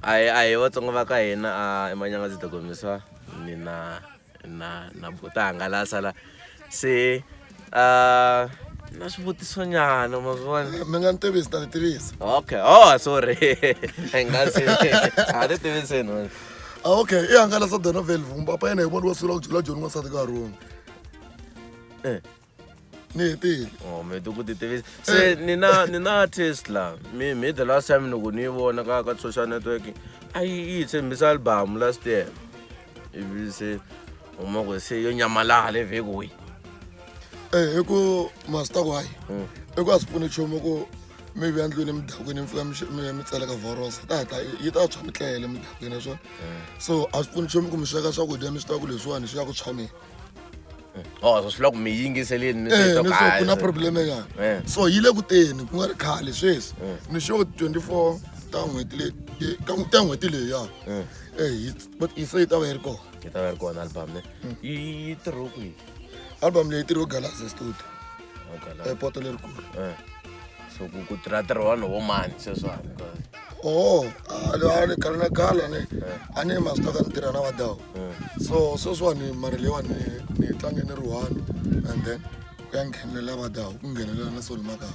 A hi Vatsongo va ka hina a eManyangazi Dogomisa ni na buta hangalasa la se na swivutiso nyana ma swi vona. Mi nga ni tivisi, ta ni tivisa. Okay, oh sorry, hi nga se a ti tiviseni. Ah, okay, i hangalasa Donovel Vumba, papa yena hi vona wa sungula ku jula joni n'wansati ka rhunga. Ni hetile. Oh, mi ku ti tivisa se ni na artist la mi the last time loko ni yi vona ka social network a yi tshembisa album last year, ivi se uma ku se yo nyamalala evheki wihi? Eh, hi ku master ku hayi, i ku a swi pfuni nchumu ku mi vuya ndlwini midakweni mi fika mi tseleka vhorosa ta hatla yi ta tshwa mitlele midakweni swona, so a swi pfuni nchumu ku mi sweka swakudya mi swi tiva ku leswiwani swi ya ku tshwameni. Oh, so swi vula ku mi yingiseleni mi Eh, ni swo ku na problem nyana. So yi le ku teni ku nga ri khale sweswi, ni sure ku 24 ta n'hweti leyi, ta n'hweti leyi ya eh but yi se yi ta va yi ri kona. Yi ta va yi ri kona album ne yi tirhiwe kwihi? Album leyi tirhiwe Galaxy Studio. Epoto lerikulu. So ku tirha tirho vanhu vo mani sweswiwani? Oh, a ni khale na khale a ni ma swi tiva ka ni tirha na vadawu, so sweswiwani mari leyiwani ni yi tlange ni ri one and then ku ya nghenelela vadawu, ku nghenelela na Soli Makamba.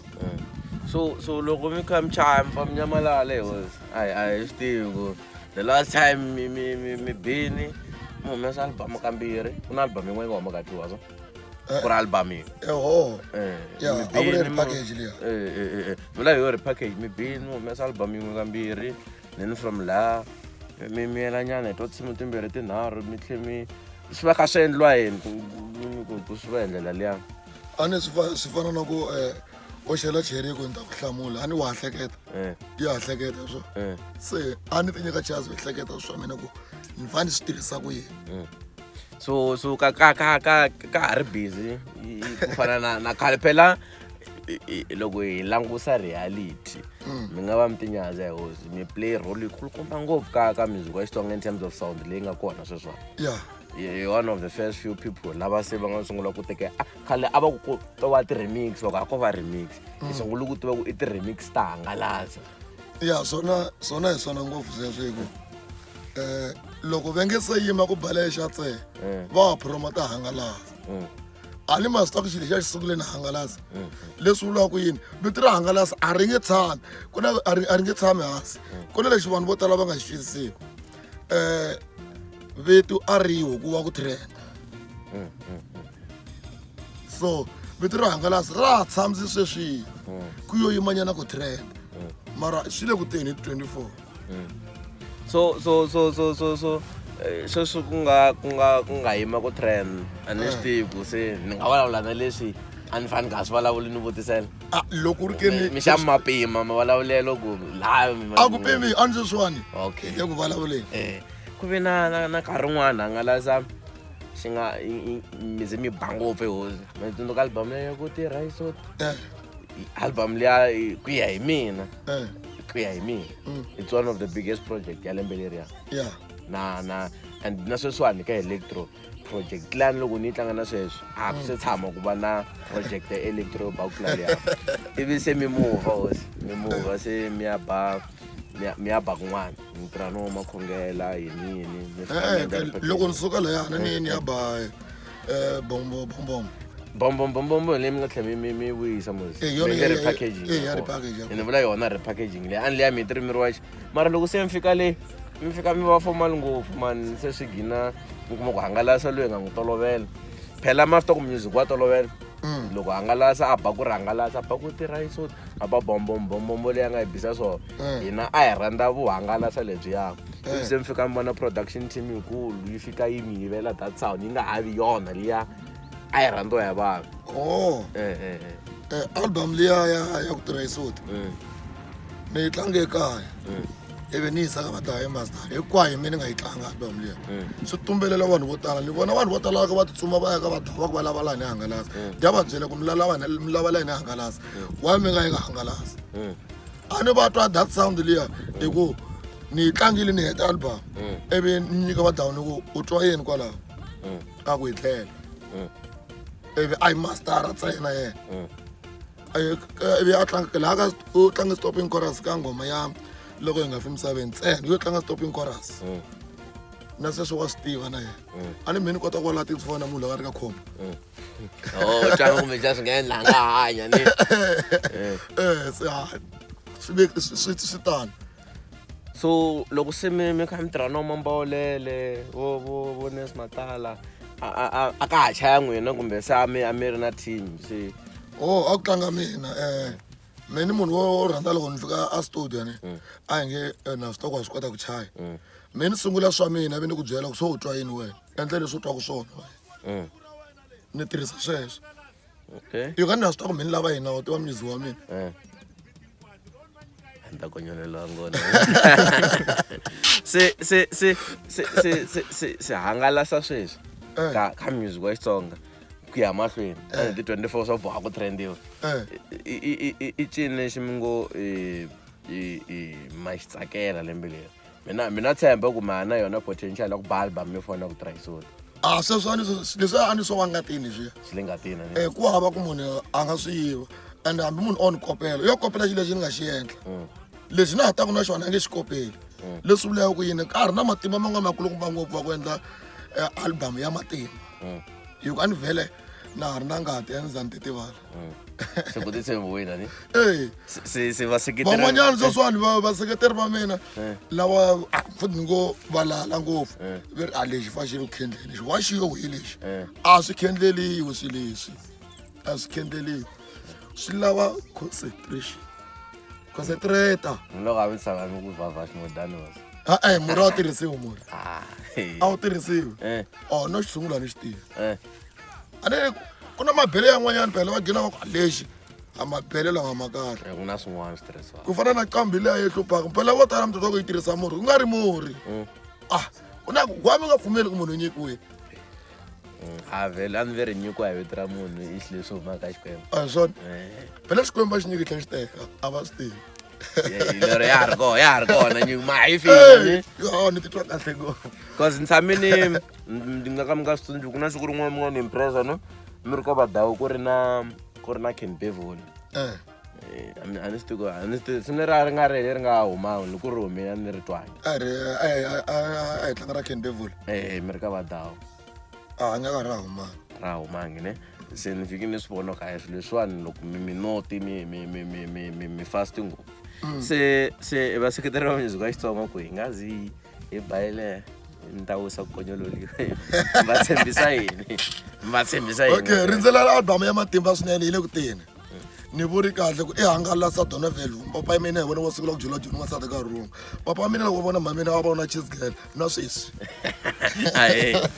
So loko mi kha mi chaya mi pfa mi nyamalala hi hosi, a hi swi tivi ku the last time mi bini mi humesa album kambirhi, ku na album yin'wana yi nga huma ka two so ku ri album yin'we. Eho. Ya, mi a ku ri bini repackage liya. Vula hi yo repackage, mi bini mi humesa album yin'we kambirhi, then from laha mi yelanyana hi to tinsimu timbirhi tinharhu, mi tlhe mi swi va kha swi endliwa yini ku swi va hi ndlela liya? A ni swi fana na ku u xela cheri ku ni ta ku hlamula, a ni wa ha hleketa. Ya ha hleketa swo. Se a ni ti nyika chance yo hleketa swa mina ku ni fanele ni swi tirhisa ku yini. So ka ha ri busy ku fana na khale phela, loko hi langusa reality, mi nga va mi tinyadza hi hosi, mi play role yikulukumba ngopfu ka music wa Xitsonga in terms of sound leyi nga kona sweswiwani. You're one of the first few people lava se va nga sungula ku teka khale a va ku to va ti-remix, va ku a ko va remix, hi sungule ku tiva ku i ti-remix ta hangalasa. Ya, swona hi swona ngopfu sweswo, hi ku loko va nge se yima ku ba lexa tse va ha promota hangalasa. A ni ma swi tiva ku xilo lexiya xi sungule na hangalasa, leswi vulaka ku yini, vito ra hangalasa a ri nge tshami ku na a ri nge tshami hansi. Ku na lexi vanhu vo tala va nga xi twisisiku, vito a riho ku va ku trend, so vito ra hangalasa ra ha tshamisi sweswiya ku yo yimanyana ku trend, mara swi le ku teni hi 24. So sweswi ku nga yima ku trend, a ni swi tivi ku se ni nga vulavula na leswi a ni fani ka swi vulavuli ni vutisela. Ah, loko u ri ke ni Mi xa mapima mavulavulelo ku laha A ku pimi, a ni sweswiwani. Okay. Hi le ku vulavuleni. Ku ve na nkarhi wun'wana hangalasa xi nga mi ze mi ba ngopfu hi hosi, mi tsundzuka album leyi ku tirha yi so album liya, ku ya hi mina, ku ya hi mina, it's one of the biggest project ya lembe leriya. Na and na sweswiwani ka electro project lani loko ni yi tlanga na sweswi a ku se tshama ku va na project ya electro yo ba ku tlula liya. Ivi se mi muvha hosi, mi muvha se mi ya ba kun'wana, mi tirha no makhongela yini yini, mi fika mi endla repackage. Loko ni suka layana ni ya ba bombo bombom. Bombo bombo leyi mi nga tlhela mi vuyisa mos. Eh, yona Mi nge repackaging eh, ya ya kona. Repackage ya Ni vula yona repackaging leyi a ni liya mi tirhi mi ri wexe, mara loko se mi fika le mi fika mi va formal ngopfu man, se swi gina mi kuma ku hangalasa loyi nga n'wi tolovela phela, ma swi tiva ku music wa tolovela. Loko hangalasa a ba ku ri hangalasa, a ba ku tirha yi so a ba bombombombo leyi a nga yi bisa swona. Hina a hi rhandza vuhangalasa lebyiya, ivi se mi fika mi vona production team yikulu yi fika yi mi yivela that sound, yi nga ha vi yona liya a yi rhandziwa hi vanhu. Oh. Album liya ya ku tirha isoti, ni yi tlange ekaya, ivi ni yisa ka vadaya master hinkwayo, mi ni nga yi tlanga album liya. Swi tumbelela vanhu vo tala, ni vona vanhu vo tala va va tsutsuma va ya ka vadaya va ku va lava laha ni hangalasa, dya va byela ku mi lava laha ni hangalasa, why mi nga yi ka hangalasa? A ni va twa that sound liya hi ku ni yi tlangile, ni heta album, ivi ni nyika vadawu, ni ku u twa yini kwalaho? A ku hi tlela, ivi a yi mastara ntsena yena. Ivi a tlanga laha ka u tlange stopping chorus ka nghoma ya Loko hi nga fi misaveni ntsena yo tlanga stopping chorus. Na sweswo wa swi tiva na yena. A ni mina ni kota ku wala ti fana na munhu loyi a ri ka khombo. Oh, tlanga kumbe xa swi nga endla a nga hanya ni. Eh, se ha swi tano. So loko se mi kha mi tirha na Mambaolele vo Nes Matala a ka ha chaya n'wina kumbe se a mi ri na team se? Oh, a ku tlanga mina. Mina ni munhu wo rhandza loko ni fika a studio ni a hi nge na swi tiva ku wa swi kota ku chaya. Mina ni sungula swa mina ivi ni ku byela ku se u twa yini wena, endla leswi u twaka swona wena. Ni tirhisa sweswo. Okay. Yo ka ni na swi tiva ku mina ni lava yini, u tiva music wa mina. A ni ta konyoleliwa ngona. Se hangalasa sweswi ka music wa Xitsonga ku ya mahlweni ti 24 swa boha ku trendiwa. I cini lexi mi ngo i ma xi tsakela lembe leri? Mina tshemba ku ma na yona potential ya ku ba album yo fana na ku Traisoti. A sweswo a ni leswi a ni swo va ngatini leswiya. Swi le ngatini ni. Ku hava ku munhu a nga swi yiva, and hambi munhu o ni kopela, yo kopela xilo lexi ni nga xi endla. Lexi na ha taku na xona a nge xi kopeli. Leswi vulaka ku yini, ka ha ri na matimba man'wana makulukumba ngopfu wa ku endla album ya matimba. Hi ku a ni vhele na ha ri na ngati ya ni za ni titivala. Se ku titshembi wena ni? Eh. Se vaseketeri van'wanyana sweswiwani vaseketeri va mina lava futhi ni ngo va lala ngopfu. Va ri a lexi fa xi ri ku khendleni lexi wa xi yo hi lexi. A swi khendleliwi swilo leswi, a swi khendleliwi, swi lava concentration, concentrate. Loko a mi tshama mi ku vhavha ximodani was. E-e, murhi a wu tirhisiwi, murhi a wu tirhisiwi. Oh, no xi sungula ni xi tivi. A ni ku na mabele yan'wanyana phela va gina va ku lexi a mabele lawa ma kahle. Ku na swin'wana swi tirhisiwaka ku fana na qambi liya yi hluphaka phela vo tala mi twa ku yi tirhisa murhi ku nga ri murhi. Ah, ku na wa mi nga pfumeli ku munhu u nyikiwile. A vhele a ni ve ri nyikiwa hi vito ra munhu i xilo leswi humaka ka Xikwembu. A hi swona phela, Xikwembu a xi nyiki tlhela xi teka, a va swi tivi. Lero ya ha ri kona, ya ha ri kona nyiko ma yi fika ni. Yo, ni titwa kahle ngopfu. Cause ni tshame ni nga ka mi nga swi tsundzuki, ku na siku rin'wana mi nga ni impressa no mi ri ka vadawu ku ri na Ken Bevoli. A ni swi tivi, a ni swi tivi simu leri a ri nga ri leri nga humanga loko ri humile a ni ri twangi. A ri a hi tlanga ra Ken Bevoli. Eh, mi ri ka vadawu. A nga ka ra humanga. Ra humangi ne, se ni fike ni swi vona ka swilo leswiwani loko mi noti mi fast ngopfu. Se vaseketeri va music wa Xitsonga ku hi nga zi hi bayile ni ta wisa ku konyololiwa, va tshembisa yini, va tshembisa yini? Okay, rindzela album ya matimba swinene yi le ku teni. Ni vuri kahle ku i hangalasa Donovel. Papa ya mina hi vona wa sungula ku byela Joni n'wansati ka room. Papa wa mina loko va vona mhani mina va vona cheese girl na sweswi. Ahee.